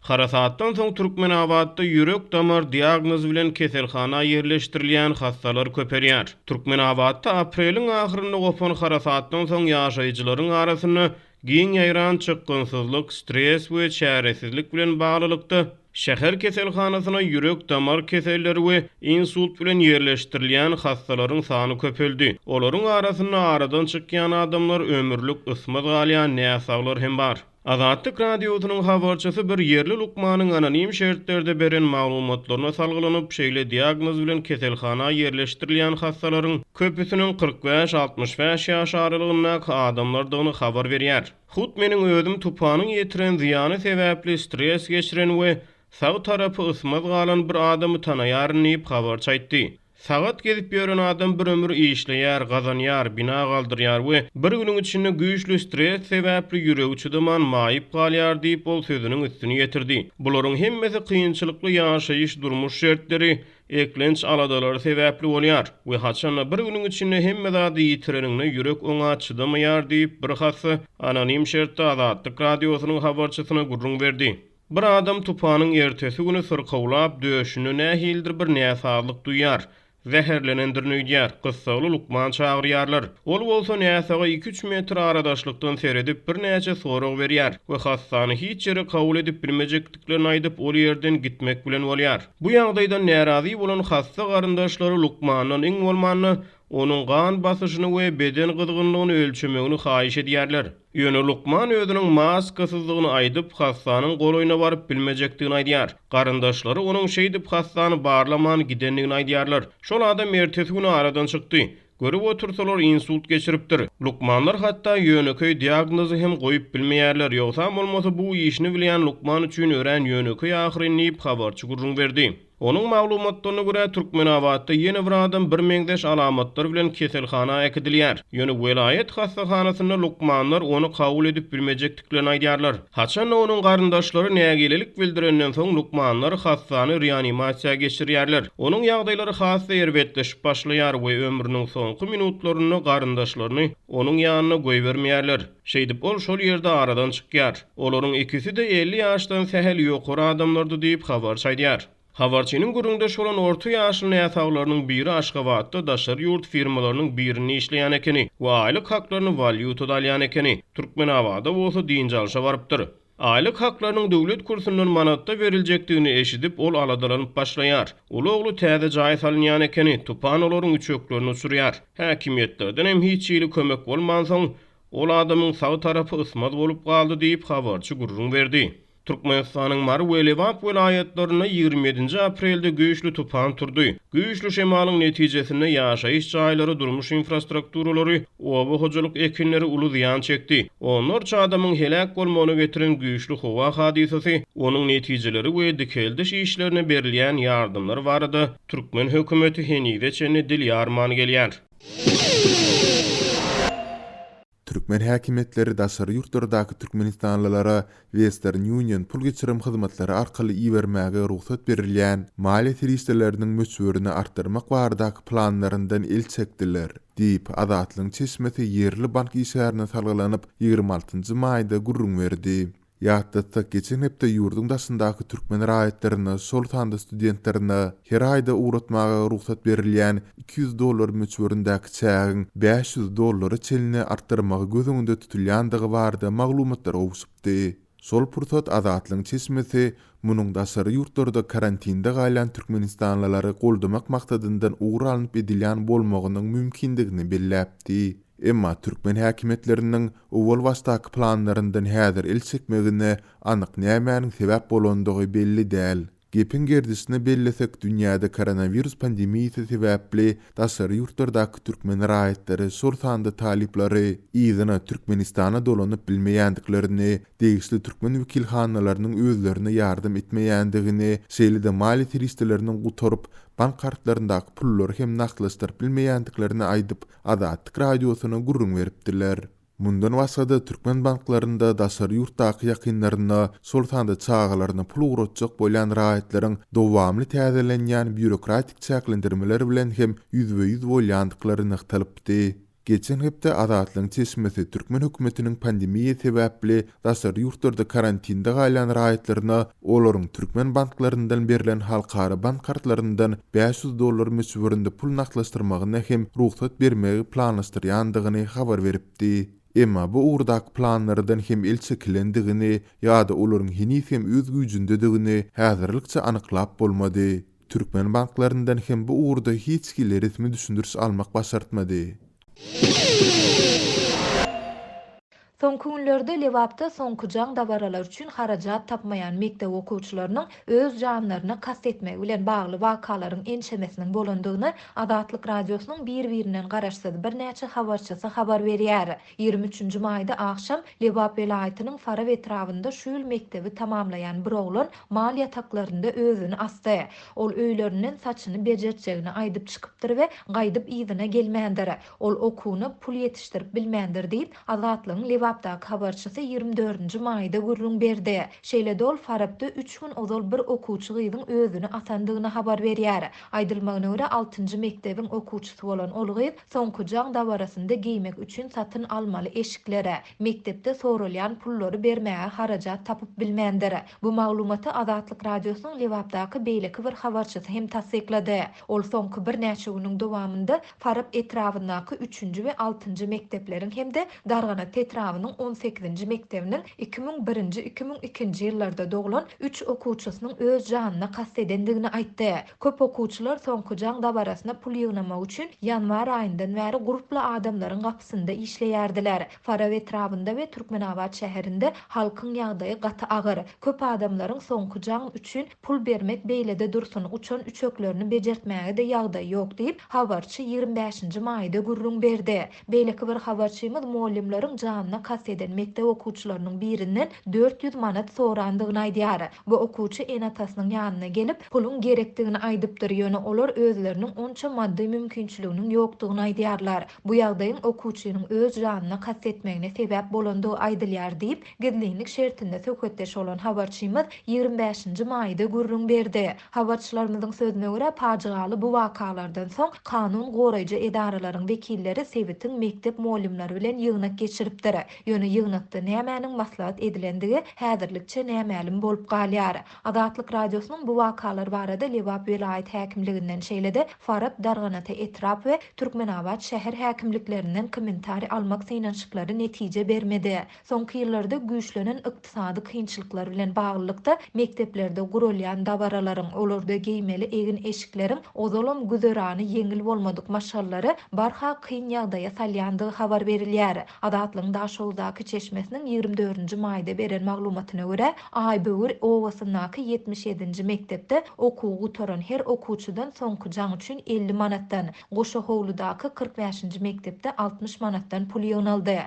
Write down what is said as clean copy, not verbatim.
Harasatdan soň Türkmenabatda ýürek-damar diagnozy bilen keselhana ýerleşdirilýän hassalar köpelýär. Türkmenabatda apreliň ahyrynda gopan harasatdan soň ýaşaýjylaryň arasynda giň ýaýran çykgynsyzlyk, stres we çäresizlik bilen baglylykda, şäher keselhanasyna ýürek-damar keselleri we insult bilen ýerleşdirilýän hassalaryň sany köpeldi. Olaryň arasynda aradan çykýan adamlar, ömürlik ysmaz galýan näsaglar hem bar. Azatlyk Radiosynyň habarçysy bir ýerli lukmanyň anonim şertlerde beren maglumatlaryna salgylanyp, şeýle diagnoz bilen keselhana ýerleşdirilýän hassalaryň köpüsiniň 45-65 ýaş aralygyndaky adamlardygyny habar berýär. Hut meniň özüm tupanyň ýetiren zyýany sebäpli stres geçiren we sag tarapy ysmaz galan bir adamy tanaýaryn diýip, habarçy aýtdy. Sagat gezip ýören adam bir ömür işleýär, gazanýar, bina galdyrýar we bir günüň içinde güýçli stres sebäpli ýüregi çydaman maýyp galýar diýip, ol sözüniň üstüni ýetirdi. Bularyň hemmesi kynçylykly ýaşaýyş, durmuş şertleri, eklenç aladalary sebäpli bolýar we haçanda bir günüň içinde hemme zady ýitireniňde ýürek oňa çydamaýar diýip, bir hassa anonim şertde Azatlyk Radiosynyň habarçysyna gürrüň berdi. Bir adam tupanyň ertesi güni syrkawlap, döşünde nähilidir bir näsazlyk duýýar. Zäherlenendirin öýdýär. Gyssagly lukman çagyrýarlar. Ol bolsa näsaga iki-üç metr aradaşlykdan seredip, birnäçe sorag berýär we hassany hiç ýere kabul edip bilmejekdiklerini aýdyp, ol ýerden gitmek bilen bolýar. Bu ýagdaýdan närazy bolan hassa garyndaşlary lukmandan iň bolmanda onuň gan basyşyny we beden gyzgynlygyny ölçemegini haýyş edýärler. Ýöne lukman özüniň maskasyzdygyny aýdyp, hassanyň golaýyna baryp bilmejekdigini aýdýar. Garyndaşlary onuň şeýdip hassany barlaman gidendigini aýdýarlar. Şol adam ertesi güni aradan çykdy. Görüp otursalar insult geçiripdir. Lukmanlar hatda ýönekeý diagnozy hem goýup bilmeýärler, ýogsam bolmasa bu işini bilýän lukman üçin örän ýönekeý ahyryn diýip, habarçy gürrüň berdi. Onuň maglumatlaryna görä, Türkmenabatda ýene bir adam birmeňzeş alamatlar bilen keselhana äkidilýär. Ýöne welaýat hassahanasynda lukmanlar ony kabul edip bilmejekdiklerini aýdýarlar. Haçan-da onuň garyndaşlary nägilelik bildirenden soň, lukmanlar hassany reanimasiýa geçirýärler. Onuň ýagdaýlary has-da erbetleşip başlaýar we ömrüniň soňky minutlarynda garyndaşlaryny onuň ýanyna goýbermeýärler. Şeýdip ol şol ýerde aradan çykýar. Olaryň ikisi-de 50 ýaşdan sähel ýokary adamlardy diýip, habarçy aýdýar. Habarçynyň gürrüňdeş bolan orta ýaşly näsaglarynyň biri Aşgabatda daşary ýurt firmalarynyň birinde işleýän ekeni we aýlyk haklaryny walýutada alýan ekeni. Türkmenabada bolsa dynç alşa barypdyr. Aýlyk haklarynyň döwlet kursundan manatda beriljekdigini eşidip, ol aladalanyp başlaýar. Uly ogly täze jaý salynýan ekeni, tupan olaryň üçeklerini uçurýar. Häkimiýetlerden hem hiç hili kömek bolmansoň, Ol adamyň sag tarapy ysmaz bolup galdy diýip, habarçy gürrüň berdi. Türkmenistanyň Mary we Lebap welaýatlarynda 27 nji aprelde güýçli tupan turdy. Güýçli şemalyň netijesinde ýaşaýyş jaýlary, durmuş infrastrukturalary, oba hojalyk ekinleri uly zyýan çekdi. Onlarça adamyň heläk bolmagyna getiren güýçli howa hadysasy, onuň netijeleri we dikeldiş işlerine berilýän ýardamlar barada türkmen hökümeti henize çenli dil ýarman gelýär. Türkmen häkimiýetleri daşary ýurtlardaky türkmenistanlylara Western Union pul geçirim hyzmatlary arkaly ibermäge rugsat berilýän maliýe serişdeleriniň möçberini artdyrmak baradaky planlaryndan el çekdiler, diýip, Azatlygyň çeşmesi ýerli bank işgärine salgylanyp, 26 maýda gürrüň berdi. Ýatlatsak, geçen hepde ýurduň daşyndaky türkmen raýatlaryna, şol sanda studentlerine her aýda ugratmaga rugsat berilýän 200 dollar möçberindäki çägiň 500 dollara çenli artdyrmagy göz öňünde tutulýandygy barada maglumatlar gowşupdy. Şol pursat Azatlygyň çeşmesi munuň daşary ýurtlarda karantinde galýan türkmenistanlylary goldamak maksadyndan ugur alnyp edilýän bolmagynyň mümkindigini belläpdi. Emma türkmen häkimiýetleriniň owal başdaky planlaryndan häzir el çekmegine anyk nämäniň sebäp bolandygy belli däl. Gepiň gerdişine bellesek, dünýäde koronawirus pandemiýasy sebäpli daşary ýurtlardaky türkmen raýatlary, şol sanda talyplary yzyna Türkmenistana dolanyp bilmeýändiklerini, degişli türkmen wekilhanalarynyň özlerine ýardam etmeýändigini, şeýle-de maliýe serişdeleriniň gutaryp, bank kartlaryndaky pullary hem nagtlaşdyryp bilmeýändiklerini aýdyp, Azatlyk Radiosyna gürrüň beripdiler. Mundan başga-da, türkmen banklarynda daşary ýurtdaky ýakynlaryna, şol sanda çagalaryna pul ugratjak bolýan raýatlaryň dowamly täzelenýän býurokratik çäklendirmeler bilen hem ýüzbe-ýüz bolýandyklary nygtalypdy. Geçen hepde Azatlygyň çeşmesi türkmen hökümetiniň pandemiýa sebäpli daşary ýurtlarda karantinde galýan raýatlaryna olaryň türkmen banklaryndan berlen halkara bank kartlaryndan 500 dollar möçberinde pul nagtlaşdyrmagyna hem rugsat bermegi planlaşdyrýandygyny habar beripdi. Emma bu ugurdaky planlardan hem el çekilendigini ýa-da olaryň heniz hem öz güýjündedigini häzirlikçe anyklap bolmady. Türkmen banklaryndan hem bu ugurda hiç hili resmi düşündiriş almak başartmady. Soňky günlerde Lebapda soňky jaň dabaralary üçin harajat tapmaýan mekdep okuwçylarynyň öz janlaryna kast etmegi bilen bagly wakalaryň ençemesiniň bolandygyny Azatlyk Radiosynyň bir-birinden garaşsyz birnäçe habarçysy habar berýär. 23-nji maýda agşam Lebap welaýatynyň Farap etrabynda şu ýyl mekdebi tamamlaýan bir oglan mal ýataklarynda özüni asdy. Ol öýlerinden saçyny bejertjegini aýdyp çykypdyr we gaýdyp yzyna gelmändir. Ol okuwyna pul ýetişdirip bilmändir diýip, Azatlygyň Lebapdaky habarçysy 24-nji maýda gürrüň berdi. Şeýle-de ol Farapda üç gün ozal bir okuwçy gyzyň özüni asandygyny habar berýär. Aýdylmagyna görä, altynjy mekdebiň okuwçysy bolan ol gyz Soňky jaň dabarasynda geýmek üçin satyn almaly eşiklere, mekdepde soralýan pullary bermäge harajat tapyp bilmändir. Bu maglumaty Azatlyk Radiosynyň Lebapdaky beýleki bir habarçysy hem tassyklady. Ol soňky birnäçe günüň dowamynda Farap etrabyndaky üçünji we altynjy mekdepleriň hem-de Darganata etrabynyň on sekizinji mekdebiniň 2001-nji, 2002-nji ýyllarda doglan üç okuwçysynyň öz janyna kast edendigini aýtdy. Köp okuwçylar soňky jaň dabarasyna pul ýygnamak üçin ýanwar aýyndan bäri gurply adamlaryň gapysynda işleýärdiler. Farap etrabynda we Türkmenabat şäherinde halkyň ýagdaýy gaty agyr. Köp adamlaryň soňky jaň üçin pul bermek beýlede dursun, uçan üçeklerini bejertmäge-de ýagdaýy ýok diýip, habarçy 25-nji maýda gürrüň berdi. Beýleki bir habarçymyz mugallymlaryň janyna kast eden mekdep okuwçylarynyň birinden 400 manat sorandygyny aýdýar. Bu okuwçy ene-atasynyň ýanyna gelip, puluň gerekdigini aýdypdyr, ýöne olar özleriniň onça maddy mümkinçiliginiň ýokdugyny aýdýarlar. Bu ýagdaýyň okuwçynyň öz janyna kast etmegine sebäp bolandygy aýdylýar diýip, gizlinlik şertinde söhbetdeş bolan habarçymyz 25-nji maýda gürrüň berdi. Habarçylarymyzyň sözüne görä, pajygaly bu wakalardan soň kanun goraýjy edaralaryň wekilleri sebitiň mekdep mugallymlary bilen ýygnak geçiripdir. Ýöne ýygnakda nämäniň maslahat edilendigi häzirlikçe nämälim bolup galýar. Azatlyk Radiosynyň bu wakalar barada Lebap welaýat häkimliginden şeýle-de Farap, Darganata etrap we Türkmenabat şäher häkimliklerinden kommentariý almak synanyşyklary netije bermedi. Soňky ýyllarda güýçlenen ykdysady kynçylyklar bilen baglylykda, mekdeplerde guralýan dabaralaryň, olarda geýmeli egin-eşikleriň ozalam güzerany ýeňil bolmadyk maşgalalary barha kyn ýagdaýa salýandygy habar berilýär. Azatlygyň Daşoguzdaky çeşmesiniň 24-nji maýda beren maglumatyna görä, Aýböwür obasyndaky 77-nji mekdepde okuwy gutaran her okuwçydan soňky jaň üçin 50 manatdan, Goşa howludaky 45-nji mekdepde 60 manatdan pul ýygnaldy.